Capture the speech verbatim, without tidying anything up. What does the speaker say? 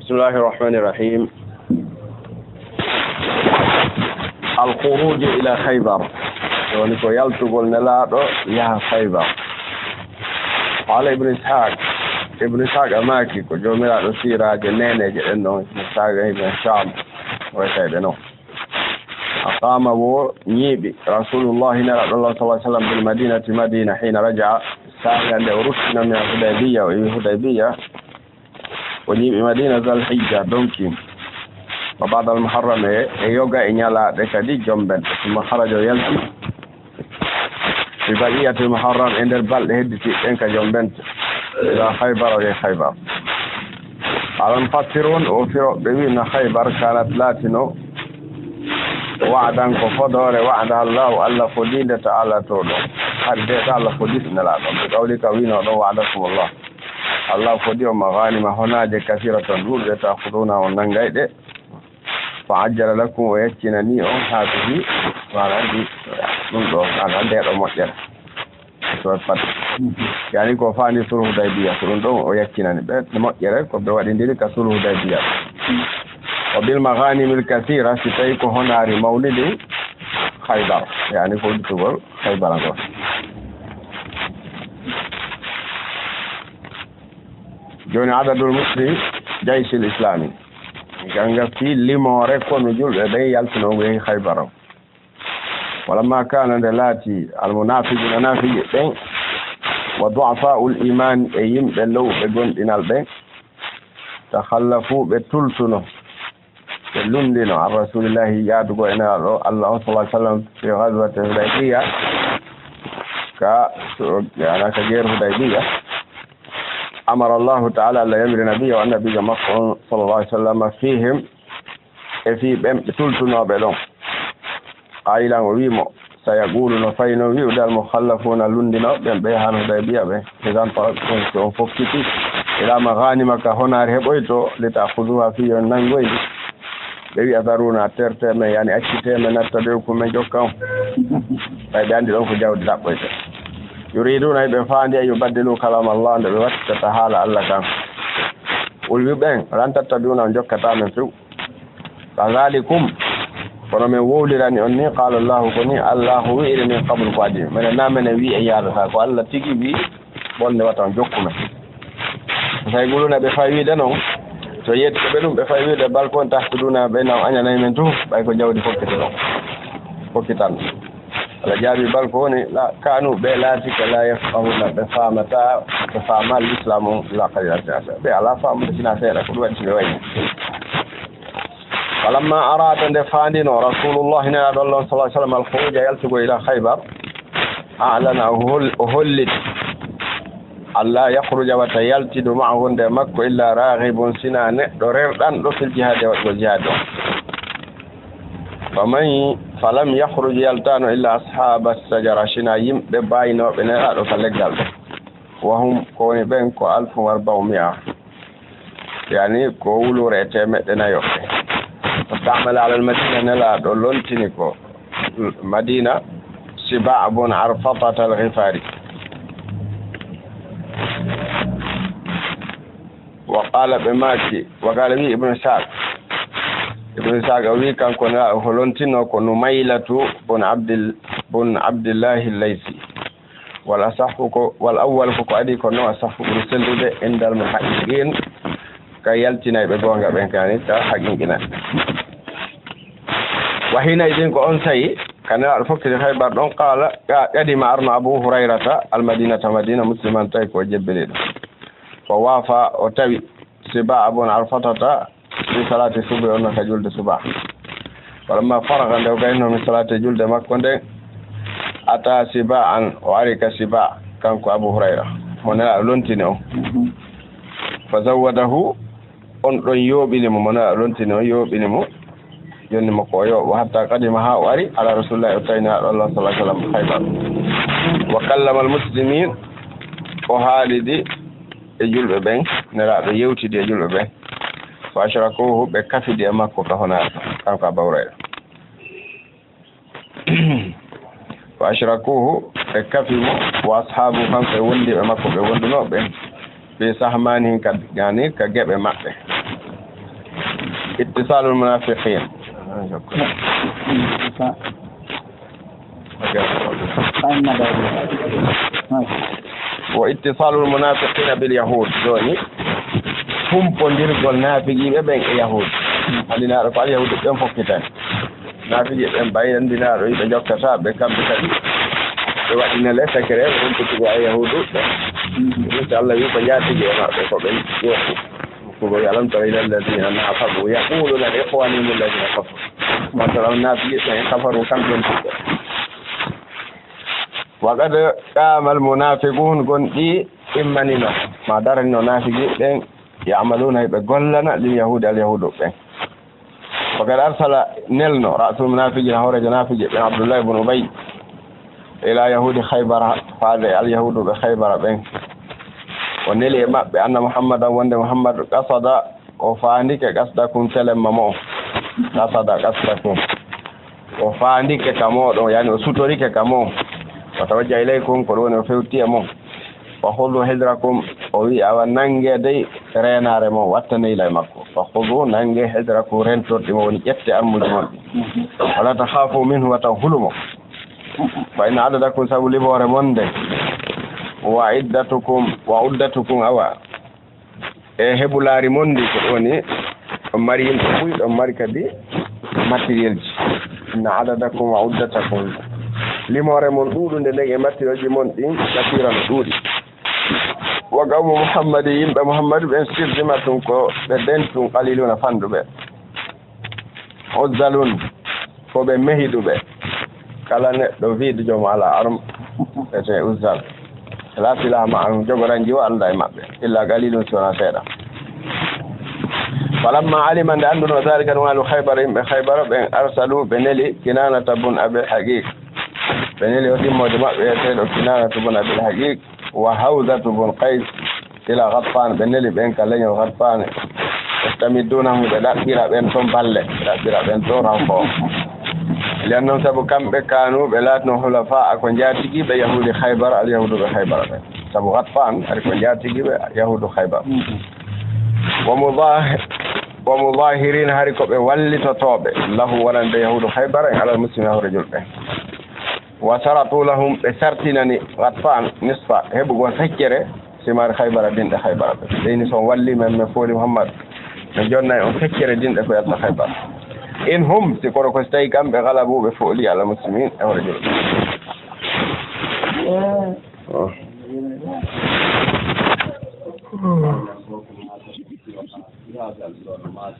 بسم الله الرحمن الرحيم. الخروج إلى خيبر. Woni ko yaltugol Nelaaɗo yaha Khaybar. قال ابن إسحاق. Ibn Ishaq maaki, ko joomiraaɗo siiraaje neeneeje ɗen ɗon, Ishaq ibn Hisham, wiyetee ɓe non. أقام, wo ñiiɓi, رسول الله, Nelaaɗo Allah, صلى الله عليه وسلم, بالمدينة, Madina, حين رجع, saanga nde o ruttino, من الحديبية, o iwi Hudaybiya. O ñiiɓi Madina ذي الحجة, donki, وبعض المحرم, e, e yoga e ñalaaɗe kadi jomben. ثم خرج, o yalti, في بقية المحرم, e nder balɗe hedditiiɗe ɗen ka jomben, إلى خيبر, o yehi Khaybar. قال المفسرون, o firooɓe ɓe wi'i, no Khaybar كانت, laatino, وعدا, ko fodoore, وعدها الله, Allah fodii nde, تعالى, to ɗon. Hari de, Allah fodii Nelaaɗo, بقوله, ka wi'unoo ɗon, وعدكم الله. Allah fodii on مغانم, honaaje, كثيرة, ɗuuɗuɗe, تأخذونها, on nanngay ɗe. فعجل لكم, o yaccinanii on, هذه, maanaa ndi, ɗum ɗo, maanaa ndee ɗoo moƴƴere. Surat Fath. Yani ko faani sulhu Hudaybiya, ko ɗum ɗon o yaccinani ɓe moƴƴere ko ɓe waɗindiri ka sulhu Hudaybiya. وبالمغانم الكثيرة, si tawi ko honaari mawni ndi Khaybar, yani ko udditugol Khaybar ngol. Jooni, عدد المسلمين جيش الإسلام. Gannga fii limoore konu julɓe ɓen yaltino ngu yehi Khaybar. ولما كان, nde laati, المنافقون, naafiqi ɓen, وضعفاء الإيمان, e yimɓe lowɓe gomɗinal ɓen, تخلفوا, ɓe tultuno, ɓe lunndino, عن رسول الله, yaadugol e Nelaaɗo Allah on, صلى الله عليه وسلم, في غزوة الحديبية, ka, ka geer Hudaybiya. أمر الله تعالى, Allah yamiri Nabiyyahu, Annabiijo makko on, صلى الله عليه وسلم, فيهم, e fii ɓen ɓe tultunooɓe ɗon. قائلا, o wi'i mo, سيقول, no fayno wi'ude, المخلفون, lunndinooɓe ɓen, ɓe yahaano Hudaybiya ɓen, إذا انطلقتم, si on fokkitii, إلى مغانم, ka honaari heɓoytoo, لتأخذوها, fii yo on nanngoy ndi. Ɓe wi'a, ذرونا, tertee men, yani accitee men, نتبعكم, men jokka on. Ɓay ɓe anndi ɗon ko jawdi ɗaɓɓoytee. يريدون, hiɓe faandi, أن يبدلوا كلام الله, nde ɓe wattitata haala Allah kan. Ulwi ɓen, ولن تتبعونا, on jokkataa men few. كذلكم, kono men wowlirani on ni, قال الله, ko ni Allah wi'iri من قبل, ko adii. Menen na menen wi'i en yaadataa, ko Allah tigi wi'i, ɓonne wata on jokku men. فيقولون, ɓe fay wi'ude non, to yetti ɓe ɗum, ɓe fay wi'ude, بل كنتم تحسدوننا, ɓe na on añanay men tun, ɓay ko jawdi fokkete ɗon, fokkitan. Allah jaabi, بل, ko woni, لا, كانوا, ɓe laatike, لا يفقهون, ɓe faamataa, ɓe faamaa Lislaamu, إلا قليلا, sinaa seeɗa. Ɓe alaa faamude sinaa seeɗa, ko ɗum waɗi si ɓe wayi ni. فلما أراد, nde faandino, رسول الله, Nelaaɗo Allah on, صلى الله عليه وسلم, الخروج, yaltugol, إلى خيبر, أعلن, o hol-, o holliti, ألا يخرج, wata yaltidu, معه, nde makko, إلا راغب, sinaa neɗɗo rerɗanɗo, في الجهاد, e waɗugol jihaadi on. فمن, فلم يخرج, yaltaano, إلا أصحاب الشجرة, sinaa yimɓe baaynooɓe Nelaaɗo ka leggal ɗo. وهم, ko woni ɓen, ko ألف وأربعمائة, yani ko wuluure e teemeɗɗe nayo. واستعمل على المدينة, Nelaaɗo lontini ko Madina, سباع بن عرفطة الغفاري. وقال, ɓe maaki, وقال, wi'i Ibn Ishaq. Ibn Ishaq o wi'i, kanko Nelaaɗo ko lontinoo ko نميلة بن عبد ال-, بن عبد الله الليثي. والأصح ko, والأول ko, ko adii ko non, أصح ɓuri sellude, عند المحققين, ka yaltinayɓe goonga ɓen, kani ka haqiqinayɓe. وحينئذ, ko on saa'i, ka Nelaaɗo fokkiti Khaybar ɗon, قال, قدم, arno, أبو هريرة المدينة, Madina, مسلما, tawi ko jebbeliiɗo. فوافى, o tawi, سباع بن عرفطة في صلاة الصبح, on ka julde suba. فلما فرغ, nde o gaynoo, من صلاته, julde makko nden, أتى سباعا, o ari ka Sibaa, kanko Abu Hurayra, mo Nelaaɗo lontini on. فزوده, on ɗon yooɓini mo, mo Nelaaɗo lontini on yooɓini mo, yonni mo ko o yooɓo, حتى قدم, haa o ari, على رسول الله, o tawi Nelaaɗo Allah, صلى الله عليه وسلم, Khaybar. وكلم المسلمين, o haalidi e julɓe ɓen, Nelaaɗo yewtidi e julɓe ɓen. فأشركوه, ɓe kafidi e makko ka honaari, kanko Abu Hurayra. فأشركوه, ɓe kafi mo, وأصحابه, kanko e wondiiɓe makko ɓe wondunoo ɓen, في سهمانهم, ka, yani ka geɓe maɓɓe. Ittisalul munafiqin. Fa'in madari. Wa ittisalul munafiqina bil yahud. Jooni, humpondirgol naafiqiiɓe ɓen e yahuud. Andinaaɗo ko al yahuud ɓen fokkitani. Naafiqiiɓe ɓen mbayi andinaaɗo yiɓe jokkata ɓe kamɓe kadi. Ɓe waɗi nele secret, humpitugol al yahuudu ɓen. Ɗum si Allah wi ko njaatigi e maɓɓe ko ɓen yooɓi. Ko wi alam tara ila alladina nafaqu yaquluna li ikhwanihim alladina kafaru. Masalan, naafiqiiɓe ɓen kafaru kamɓe ɓen. Wa qad qama al munafiqun, gonɗi immanino, ma daranino naafiqiiɓe ɓen, ya'maluna, ɓe gollana, lil yahudi, al yahuudu ɓen. Wa qad arsala, nelno, ra'sul munafiqin, hooreejo naafiqiiɓe ɓen, Abdullah ibn Ubay, ila yahudi Khaybara, faade al yahuudu ɓe Khaybara ɓen. O neli e maɓɓe, anna Muhammadan, wonde Muhammad, qasada, o faandike, qasdakum, telemma mo'on. Qasada qasdakum. O faandike ka mooɗon, yani o sutorike ka mon. Wa tawajjaha ilaykum, ko ɗum woni o fewti e mon. Fa khudu hidrakum, o wi'i, awa, nange dey reenaare mon, watta neyla e makko. Fa khudu, nange, hidrakum, rentorɗi mon, woni ƴette armuuji mon ɗi. Wala takhafu minhu, wata hulu mo. Fa inna adadakum, sabu limoore mon nde. Wa iddatukum, wa uddatukum, awa. E hebulaari mon ndi, ko ɗum woni, on mari yimɓe buy, ɗon mari kadi matériel ji. Inna adadakum wa uddatakum. Limoore mon ɗuuɗunde nden e matériel ji mon ɗin, kasiira no ɗuuɗi. Wa qawmu Muhammadi, yimɓe Muhammadu ɓen, shirzimatun, ko ɓe dentun, qaliluna, fanɗuɓe. Uzzalun, ko ɓe mehiɗuɓe. Kala neɗɗo viiɗo joom alaa arme, ete uzzal. La silaha ma'ahum, jogoranji o aldaa e maɓɓe. Illa qalilun, si wonaa seeɗa. Falamma alima, nde annduno, dhalika, ɗum ahlu Khaybara, yimɓe Khaybara ɓen, arsalu, ɓe neli Kinanata bun Abil Haqiq. Ɓe neli o timmoode maɓɓe, eteeɗo Kinanata bun Abil Haqiq. Wa Hawzatu bun Qays ila Ghatfan, ɓe neli ɓen ka leñol Ghatfan. Yastamiddunahum, ɓe ɗaɓɓira ɓen ton balle, ɓe ɗaɓɓira ɓen ton ranko. Li'annahum, sabu kamɓe, kanu, ɓe laatino, hulafa'a, ko njaatigiiɓe yahuudi Khaybar, al yahuudu ɓe Khaybar ɓe. Sabu Ghatfan ari ko njaatigiiɓe yahuudu Khaybar. Wa mudahir-, wa mudahirina, hari ko ɓe wallitotooɓe, lahu, wonande yahuudu Khaybar en, alal muslimina, hoore julɓe. Wa sharatu lahum, ɓe sartinani Ghatfan nisfa, heɓugol feccere, simaari Khaybara, dinɗe Khaybara ɓe. Ɓeyni, so on wallii men, men fooli Muhammad, men jonnay on feccere dinɗe ko yalta Khaybar. In hum, si kono ko si tawi kamɓe, ghalabu, ɓe fooli, ala muslimin, e hoore julɓe. Oh.